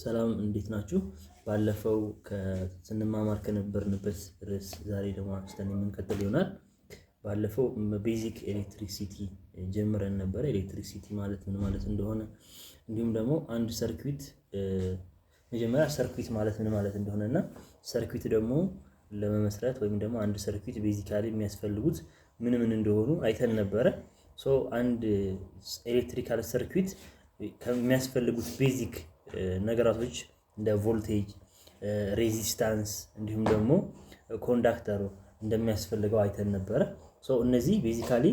ሰላም እንዴት ናችሁ? ባለፈው ስንማማር ከነበርንበት ርዕስ ዛሬ ደግሞ አንስተን የምንቀጥል ይሆናል። ባለፈው basic electricity ጀምረን ነበረ። Electricity ማለት ምን ማለት እንደሆነ፣ እንዲሁም ደግሞ አንድ circuit፣ መጀመሪያ circuit ማለት ምን ማለት እንደሆነ እና circuit ደግሞ ለመመስረት ወይም ደግሞ አንድ circuit basically የሚያስፈልጉት ምን ምን እንደሆኑ አይተን ነበረ። So አንድ electrical circuit ከሚያስፈልጉት basic ነገራቶች እንደ ቮልቴጅ፣ resistance እንዲሁም ደግሞ conductor ኡ እንደሚያስፈልገው አይተን ነበረ። So እነዚህ basically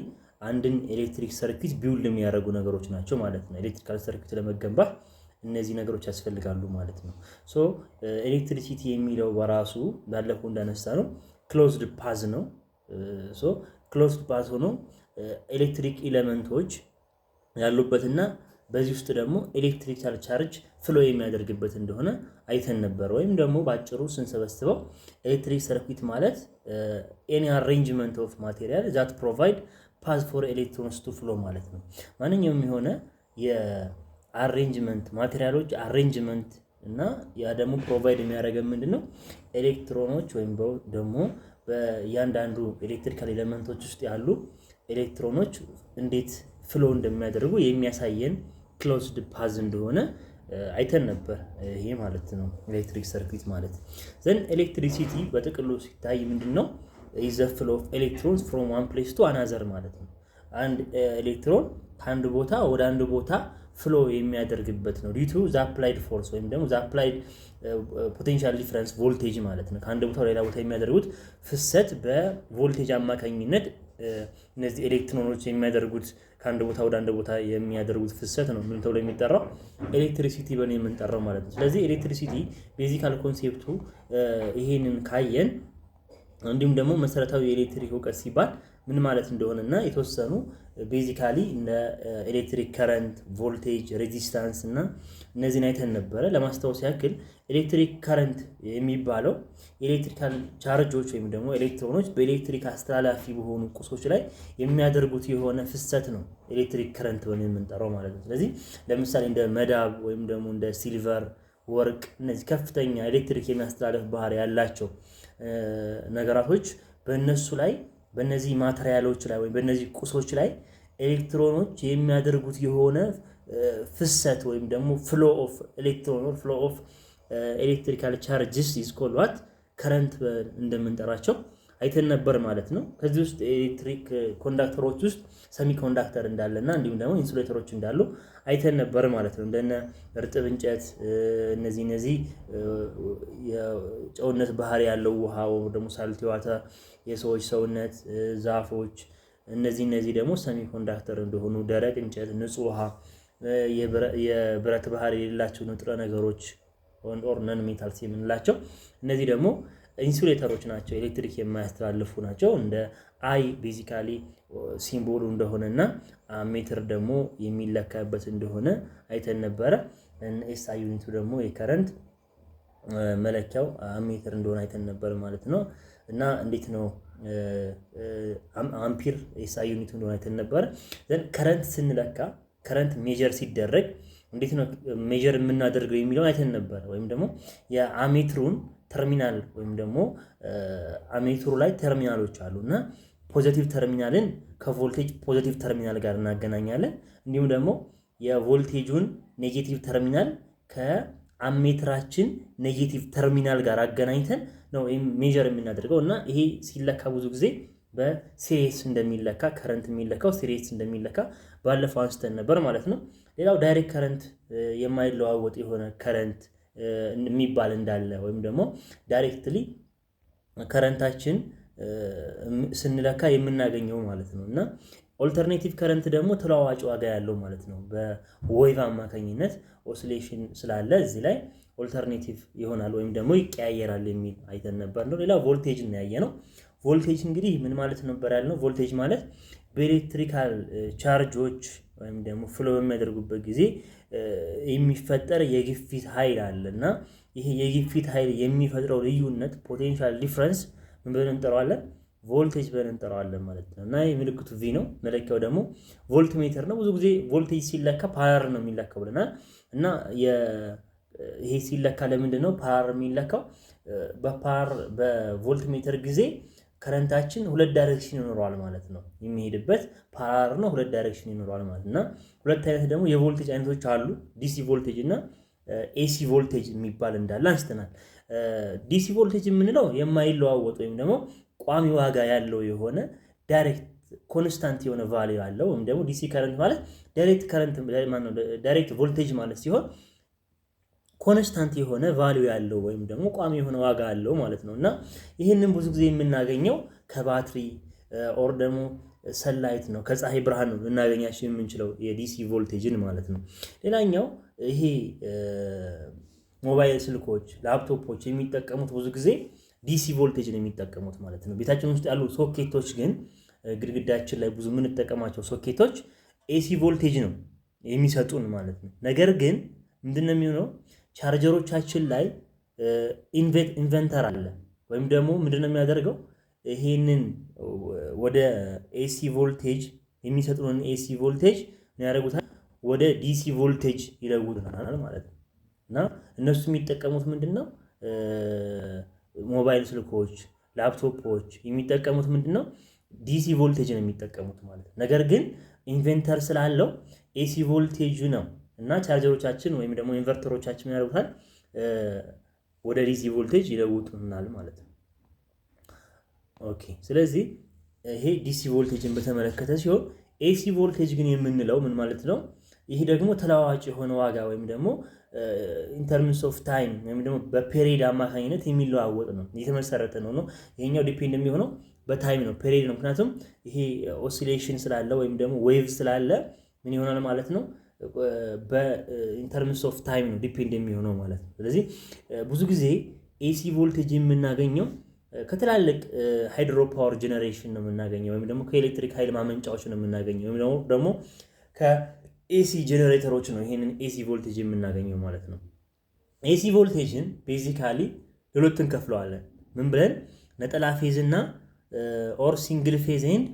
አንድን electric circuit build የሚያደርጉ ነገሮች ናቸው ማለት ነው። Electrical circuit ለመገንባት እነዚህ ነገሮች ያስፈልጋሉ ማለት ነው። So electricity የሚለው በራሱ ባለፈው እንዳነሳነው closed path ነው። So closed path ሆኖ electric element ኦች ያሉበትና በዚህ ውስጥ ደግሞ electrical charge flow የሚያደርግበት እንደሆነ አይተን ነበር። ወይም ደግሞ በአጭሩ ስንሰበስበው electric circuit ማለት any arrangement of material that provide path for electrons to flow ማለት ነው። ማንኛውም የሆነ የ arrangement material ኦች arrangement እና ያ ደግሞ provide የሚያደርገን ምንድን ነው? ኤሌክትሮኖች ወይም ደግሞ በእያንዳንዱ electrical element ኦች ውስጥ ያሉ ኤሌክትሮኖች እንዴት flow እንደሚያደርጉ የሚያሳየን closed path እንደሆነ አይተን ነበር። ይሄ ማለት ነው electric circuit ማለት። Then electricity በጥቅሉ ሲታይ ምንድን ነው? Is the flow of electrons from one place to another ማለት ነው። አንድ ኤሌክትሮን ከአንድ ቦታ ወደ አንድ ቦታ flow የሚያደርግበት ነው። Due to the applied force ወይም ደግሞ the applied potential difference voltage ማለት ነው። ከአንድ ቦታ ወደ ሌላ ቦታ የሚያደርጉት ፍሰት በቮልቴጅ አማካኝነት እነዚህ ኤሌክትሮኖች የሚያደርጉት ከአንድ ቦታ ወደ አንድ ቦታ የሚያደርጉት ፍሰት ነው ምን ተብሎ የሚጠራው? Electricity ብለን የምንጠራው ማለት ነው። ስለዚህ electricity basical concept ኡ ይሄንን ካየን፣ እንዲሁም ደግሞ መሰረታዊ የኤሌክትሪክ እውቀት ሲባል ምን ማለት እንደሆነ እና የተወሰኑ basically እንደ electric current፣ voltage፣ resistance እና እነዚህን አይተን ነበረ። ለማስታወስ ያክል electric current የሚባለው electrical charge ኦች ወይም ደግሞ ኤሌክትሮኖች በኤሌክትሪክ አስተላላፊ በሆኑ ቁሶች ላይ የሚያደርጉት የሆነ ፍሰት ነው electric current ብለን የምንጠራው ማለት ነው። ስለዚህ ለምሳሌ እንደ መዳብ ወይም ደግሞ እንደ silver፣ ወርቅ፣ እነዚህ ከፍተኛ ኤሌክትሪክ የሚያስተላልፍ ባህሪ ያላቸው ነገራቶች በእነሱ ላይ፣ በእነዚህ material ኦች ላይ ወይም በእነዚህ ቁሶች ላይ ኤሌክትሮኖች የሚያደርጉት የሆነ ፍሰት ወይም ደግሞ flow of electron, flow of electrical charges is called what? Current እንደምንጠራቸው አይተን ነበር ማለት ነው። ከዚህ ውስጥ electric conductor ኦች ውስጥ semiconductor እንዳለ እና እንዲሁም ደግሞ insulator ኦች እንዳሉ አይተን ነበር ማለት ነው። እንደነ እርጥብ እንጨት፣ እነዚህ የጨውነት ባህሪ ያለው ውሃ ወይም ደግሞ salty water፣ የሰዎች ሰውነት፣ ዛፎች፣ እነዚህ ደግሞ semiconductor እንደሆኑ፣ ደረቅ እንጨት፣ ንጹህ ውሃ፣ የብረት ባህሪ የሌላቸው ንጥረ ነገሮች or non metals የምንላቸው እነዚህ ደግሞ insulator ኦች ናቸው፣ ኤሌክትሪክ የማያስተላልፉ ናቸው። እንደ I basically symbol ኡ እንደሆነ እና ammeter ደግሞ የሚለካበት እንደሆነ አይተን ነበረ። SI unit ኡ ደግሞ የ current መለኪያው ammeter እንደሆነ አይተን ነበር ማለት ነው። እና እንዴት ነው ampere SI unit ኡ እንደሆነ አይተን ነበረ። Then current ስንለካ፣ current measure ሲደረግ እንዴት ነው measure የምናደርገው የሚለውን አይተን ነበረ። ወይም ደግሞ የ ammeter ኡን ተርሚናል ወይም ደግሞ ammeter ኡ ላይ ተርሚናሎች አሉ እና positive terminal ን ከ voltage positive terminal ጋር እናገናኛለን። እንዲሁም ደግሞ የ voltage ኡን negative terminal ከ ammeter ኣችን negative terminal ጋር አገናኝተን ነው measure የምናደርገው። እና ይሄ ሲለካ ብዙ ጊዜ በ series እንደሚለካ፣ current የሚለካው series እንደሚለካ ባለፈው አንስተን ነበር ማለት ነው። ሌላው direct current፣ የማይለዋወጥ የሆነ current የሚባል እንዳለ ወይም ደግሞ directly current ኣችን ስንለካ የምናገኘው ማለት ነው። እና alternative current ደግሞ ተለዋዋጭ ዋጋ ያለው ማለት ነው። በ wave አማካኝነት oscillation ስላለ እዚህ ላይ alternative ይሆናል ወይም ደግሞ ይቀያየራል የሚል አይተን ነበር ነው። ሌላ ቮልቴጅ እናያየ ነው። ቮልቴጅ እንግዲህ ምን ማለት ነበር ያልነው? ቮልቴጅ ማለት በ electrical charge ኦች ወይም ደግሞ flow በሚያደርጉበት ጊዜ የሚፈጠር የግፊት ኃይል አለ እና ይሄ የግፊት ኃይል የሚፈጥረው ልዩነት potential difference ምን ብለን እንጠራዋለን? ቮልቴጅ ብለን እንጠራዋለን ማለት ነው። እና የምልክቱ V ነው። መለኪያው ደግሞ ቮልት ሜትር ነው። ብዙ ጊዜ ቮልቴጅ ሲለካ parallel ነው የሚለካው ብለናል። እና ይሄ ሲለካ ለምንድን ነው parallel የሚለካው? በ parallel በ voltmeter ጊዜ current ኣችን ሁለት direction ይኖረዋል ማለት ነው። የሚሄድበት parallel ነው፣ ሁለት direction ይኖረዋል ማለት እና ሁለት አይነት ደግሞ የቮልቴጅ አይነቶች አሉ። DC voltage እና AC voltage የሚባል እንዳለ አንስተናል። DC voltage የምንለው የማይለዋወጥ ወይም ደግሞ ቋሚ ዋጋ ያለው የሆነ direct constant የሆነ value ያለው ወይም ደግሞ DC current ማለት direct current፣ direct voltage ማለት ሲሆን constant የሆነ value ያለው ወይም ደግሞ ቋሚ የሆነ ዋጋ ያለው ማለት ነው። እና ይህንን ብዙ ጊዜ የምናገኘው ከባትሪ or ደግሞ sunlight ነው፣ ከፀሐይ ብርሃን ነው ልናገኛቸው የምንችለው የ DC voltage ን ማለት ነው። ሌላኛው ይሄ ሞባይል ስልኮች፣ ላፕቶፖች የሚጠቀሙት ብዙ ጊዜ DC voltage ነው የሚጠቀሙት ማለት ነው። ቤታችን ውስጥ ያሉ ሶኬቶች ግን፣ ግድግዳችን ላይ ብዙ የምንጠቀማቸው ሶኬቶች AC voltage ነው የሚሰጡን ማለት ነው። ነገር ግን ምንድን ነው የሚሆነው? ቻርጀሮቻችን ላይ inverter አለ ወይም ደግሞ ምንድን ነው የሚያደርገው? ይሄንን ወደ AC voltage የሚሰጡንን AC voltage ምን ያደርጉታል? ወደ DC voltage ይለውጡናል ማለት ነው። እና እነሱ የሚጠቀሙት ምንድን ነው? ሞባይል ስልኮች፣ ላፕቶፖች የሚጠቀሙት ምንድን ነው? DC voltage ነው የሚጠቀሙት ማለት ነው። ነገር ግን inverter ስላለው AC voltage ነው እና ቻርጀሮቻችን ወይም ደግሞ inverter ኦቻችን ምን ያደርጉታል? ወደ DC voltage ይለውጡናል ማለት ነው። Okay፣ ስለዚህ ይሄ DC voltage ን በተመለከተ ሲሆን AC voltage ግን የምንለው ምን ማለት ነው? ይህ ደግሞ ተለዋዋጭ የሆነ ዋጋ ወይም ደግሞ in terms of time ወይም ደግሞ በ period አማካኝነት የሚለዋወጥ ነው፣ የተመሰረተ ነው። ይሄኛው depend የሚሆነው በ time ነው፣ period ነው። ምክንያቱም ይሄ oscillation ስላለ ወይም ደግሞ wave ስላለ ምን ይሆናል ማለት ነው፣ በ in terms of time ነው depend የሚሆነው ማለት ነው። ስለዚህ ብዙ ጊዜ AC voltage የምናገኘው ከትላልቅ hydro power generation ነው የምናገኘው ወይም ደግሞ ከኤሌክትሪክ ኃይል ማመንጫዎች ነው የምናገኘው ወይም ደግሞ ከ AC ጀነሬተሮች ነው ይሄንን AC voltage የምናገኘው ማለት ነው። AC voltage ን basically ለሁለት እንከፍለዋለን። ምን ብለን? ነጠላ phase እና or single phase and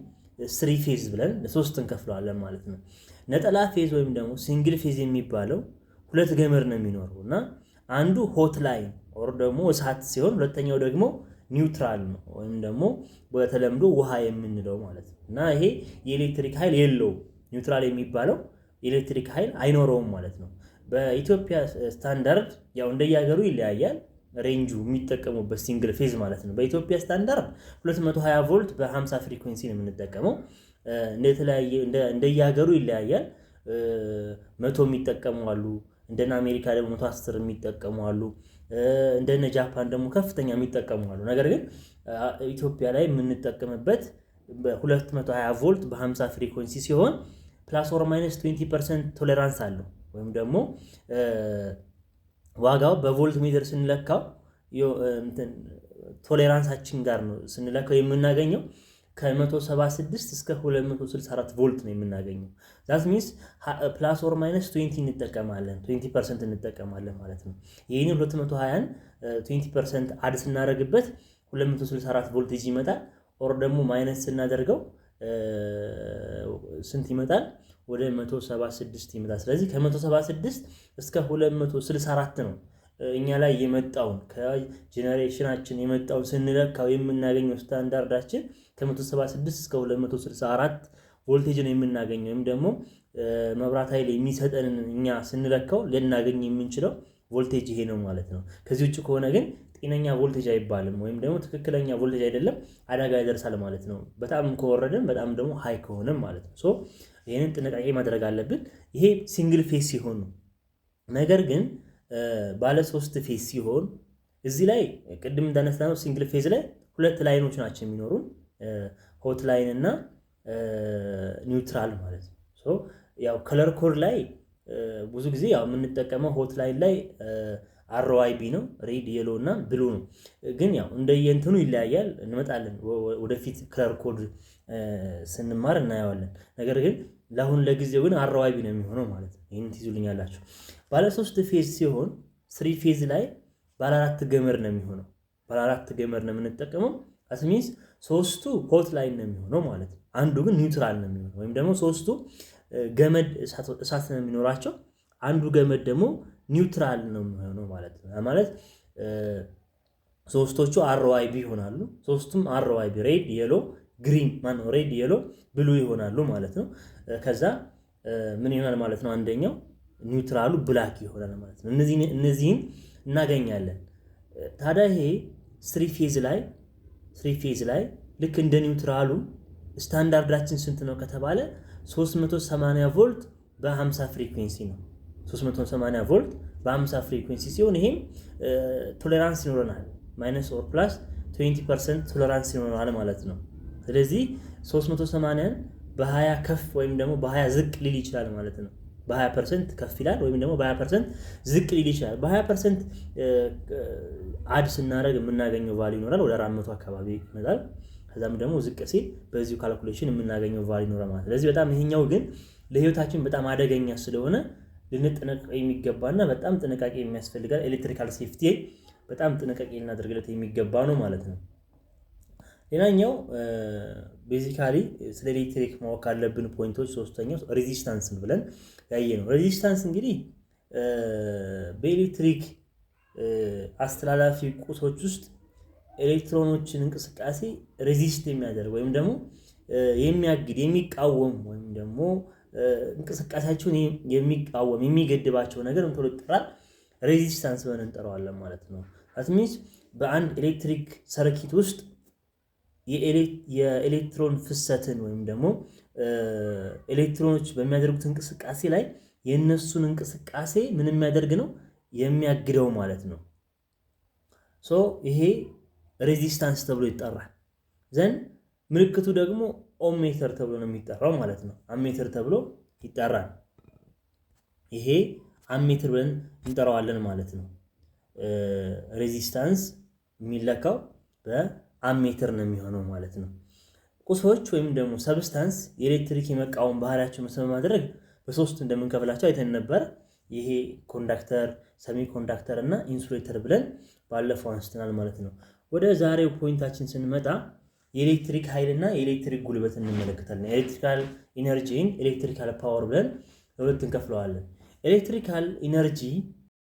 three phase ብለን ለሶስት እንከፍለዋለን ማለት ነው። ነጠላ phase ወይም ደግሞ single phase የሚባለው ሁለት ገመድ ነው የሚኖረው እና አንዱ hot line or ደግሞ እሳት ሲሆን ሁለተኛው ደግሞ neutral ነው ወይም ደግሞ በተለምዶ ውሃ የምንለው ማለት ነው። እና ይሄ የኤሌክትሪክ ኃይል የለውም። Neutral የሚባለው የኤሌክትሪክ ኃይል አይኖረውም ማለት ነው። በኢትዮጵያ ስታንዳርድ ያው እንደየሀገሩ ይለያያል range ኡ የሚጠቀሙበት single phase ማለት ነው። በኢትዮጵያ ስታንዳርድ 220 ቮልት በ50 frequency ነው የምንጠቀመው። እንደተለያየ እንደየሀገሩ ይለያያል። 100 የሚጠቀሙ አሉ። እንደነ አሜሪካ ደግሞ 110 የሚጠቀሙ አሉ። እንደነ ጃፓን ደግሞ ከፍተኛ የሚጠቀሙ አሉ። ነገር ግን ኢትዮጵያ ላይ የምንጠቀምበት በ220 ቮልት በ50 frequency ሲሆን plus or minus 20% tolerance አለው ወይም ደግሞ ዋጋው በ voltmeter ስንለካው tolerance ኣችን ጋር ነው ስንለካው የምናገኘው፣ ከ176 እስከ 264 ቮልት ነው የምናገኘው። That means plus or minus 20 እንጠቀማለን፣ 20% እንጠቀማለን ማለት ነው። ይህንን 220ን 20% add ስናደርግበት 264 ቮልቴጅ ይመጣል። Or ደግሞ minus ስናደርገው ስንት ይመጣል? ወደ 176 ይመጣል። ስለዚህ ከ176 እስከ 264 ነው እኛ ላይ የመጣውን፣ ከ generation ኣችን የመጣውን ስንለካው የምናገኘው። ስታንዳርዳችን ከ176 እስከ 264 ቮልቴጅ ነው የምናገኘው ወይም ደግሞ መብራት ኃይል የሚሰጠንን እኛ ስንለካው ልናገኝ የምንችለው ቮልቴጅ ይሄ ነው ማለት ነው። ከዚህ ውጭ ከሆነ ግን ጤነኛ ቮልቴጅ አይባልም ወይም ደግሞ ትክክለኛ ቮልቴጅ አይደለም፣ አደጋ ያደርሳል ማለት ነው። በጣም ከወረደም በጣም ደግሞ high ከሆነም ማለት ነው። So ይህንን ጥንቃቄ ማድረግ አለብን። ይሄ single phase ሲሆን ነው። ነገር ግን ባለ ሶስት phase ሲሆን እዚህ ላይ ቅድም እንዳነሳነው single phase ላይ ሁለት line ኦች ናቸው የሚኖሩን፣ hot line እና neutral ማለት ነው። ያው color code ላይ ብዙ ጊዜ ያው የምንጠቀመው hot line ላይ RYB ነው፣ red፣ yellow እና blue ነው። ግን ያው እንደየእንትኑ ይለያያል። እንመጣለን ወደፊት color code ስንማር እናየዋለን። ነገር ግን ለአሁን ለጊዜው ግን RYB ነው የሚሆነው ማለት ነው። ይህን ትይዙልኛላችሁ። ባለ ሶስት phase ሲሆን three phase ላይ ባለ አራት ገመድ ነው የሚሆነው። ባለ አራት ገመድ ነው የምንጠቀመው። That means ሶስቱ hot line ነው የሚሆነው ማለት ነው። አንዱ ግን neutral ነው የሚሆነው ወይም ደግሞ ሶስቱ ገመድ እሳት ነው የሚኖራቸው፣ አንዱ ገመድ ደግሞ Neutral ነው የሚሆነው ማለት ነው። ማለት ሶስቶቹ RYB ይሆናሉ። ሶስቱም RYB፣ red፣ yellow፣ green፣ ማነው red፣ yellow፣ blue ይሆናሉ ማለት ነው። ከዛ ምን ይሆናል ማለት ነው? አንደኛው neutral ኡ black ይሆናል ማለት ነው። እነዚህን እናገኛለን። ታዲያ ይሄ three phase ላይ ልክ እንደ neutral ኡ standard ኣችን ስንት ነው ከተባለ 380 ቮልት በ50 frequency ነው። 380 ቮልት በ50 frequency ሲሆን ይሄም tolerance ይኖረናል። Minus or plus 20% tolerance ይኖረናል ማለት ነው። ስለዚህ 380ን በ20 ከፍ ወይም ደግሞ በ20 ዝቅ ሊል ይችላል ማለት ነው። በ20% ከፍ ይላል ወይም ደግሞ በ20% ዝቅ ሊል ይችላል። በ20% add ስናደርግ የምናገኘው value ይኖራል፣ ወደ 400 አካባቢ ይመጣል። ከዛም ደግሞ ዝቅ ሲል በዚሁ calculation የምናገኘው value ይኖራል ማለት ነው። ስለዚህ በጣም ይሄኛው ግን ለህይወታችን በጣም አደገኛ ስለሆነ ልንጠነቀቅ የሚገባና በጣም ጥንቃቄ የሚያስፈልጋል፣ electrical safety በጣም ጥንቃቄ ልናደርግለት የሚገባ ነው ማለት ነው። ሌላኛው basically ስለ ኤሌክትሪክ ማወቅ ካለብን point ኦች ሶስተኛው resistance ብለን ያየነው። Resistance እንግዲህ በኤሌክትሪክ አስተላላፊ ቁሶች ውስጥ ኤሌክትሮኖችን እንቅስቃሴ resist የሚያደርግ ወይም ደግሞ የሚያግድ፣ የሚቃወም ወይም ደግሞ እንቅስቃሴያቸውን የሚቃወም፣ የሚገድባቸው ነገር ምን ተብሎ ይጠራል? Resistance ብለን እንጠራዋለን ማለት ነው። That means በአንድ ኤሌክትሪክ circuit ውስጥ የኤሌክትሮን ፍሰትን ወይም ደግሞ ኤሌክትሮኖች በሚያደርጉት እንቅስቃሴ ላይ የእነሱን እንቅስቃሴ ምን የሚያደርግ ነው? የሚያግደው ማለት ነው። So ይሄ resistance ተብሎ ይጠራል። Then ምልክቱ ደግሞ ohmmeter ተብሎ ነው የሚጠራው ማለት ነው። Ammeter ተብሎ ይጠራል። ይሄ ammeter ብለን እንጠራዋለን ማለት ነው። Resistance የሚለካው በ ammeter ነው የሚሆነው ማለት ነው። ቁሶች ወይም ደግሞ substance የኤሌክትሪክ የመቃወም ባህሪያቸው መሰረት በማድረግ በሶስት እንደምንከፍላቸው አይተን ነበር። ይሄ conductor፣ semiconductor እና insulator ብለን ባለፈው አንስተናል ማለት ነው። ወደ ዛሬው point ኣችን ስንመጣ የኤሌክትሪክ ኃይልና የኤሌክትሪክ ጉልበት እንመለከታለን። Electrical energy ን electrical power ብለን ለሁለት እንከፍለዋለን። Electrical energy